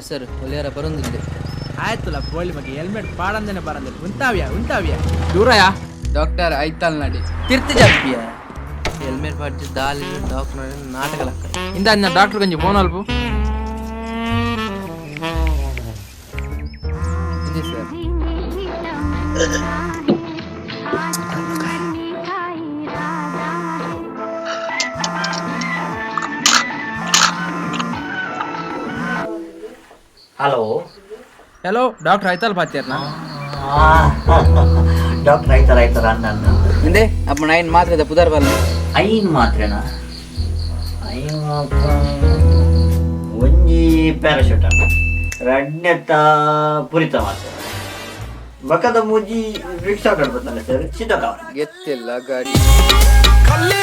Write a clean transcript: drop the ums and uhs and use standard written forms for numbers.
Sir ಒಲಿಯಾರ ಬರೋದಿಲ್ಲ. ಆಯ್ತಲ್ಲ ಬೋಳಿ ಬಗ್ಗೆ, ಹೆಲ್ಮೆಟ್ ಪಾಡಂದೇನೆ ಬರಂದೆ. ಉಂತಾವ್ಯಾ, ಉಂತಾವ್ಯಾ. ದೂರಯಾ. ಡಾಕ್ಟರ್ ಐತಲ್ ನಡಿ. ತಿರ್ತಿ ಜಪ್ಪಿಯ, ಹೆಲ್ಮೆಟ್ ಪಾಡ್ಜಿ ದಾಲಿ ಡಾಕ್ಟರ್ ನಾಟಕ ಲಕ್ಕ. ಇಂದ ಡಾಕ್ಟರ್ ಗಂಜಿ ಫೋನ್ ಅಲ್ಪ. ಇದೆ sir. Hello. Hello, doctor Aithal ಪಾತ್ಯರ್ನ? ಡಾಕ್ಟರ್ ಆಯ್ತಾರ, ಆಯ್ತಾರ ಅಣ್ಣ. ಹಿಂದೆ ಅಪ್ಪ ನೈನ್ ಮಾತ್ರ ಪುದರ್ ಬಲ್ಲ. ಐನ್ ಮಾತ್ರೆನಾ? ಐನ್ ಮಾತ್ರ. ಒಂಜಿ ಪ್ಯಾರಾಶೂಟ್, ರಡ್ನೆತ್ತ ಪುರಿತ ಮಾತ್ರೆ, ಬಕದ ಮೂಜಿ ರಿಕ್ಷಾ ಕಡ್ಬತ್ತಲ್ಲ ಸರ್, ಚಿತ್ತಕ. ಗೆತ್ತಿಲ್ಲ ಗಾಡಿ. ಕಲ್ಲಿ.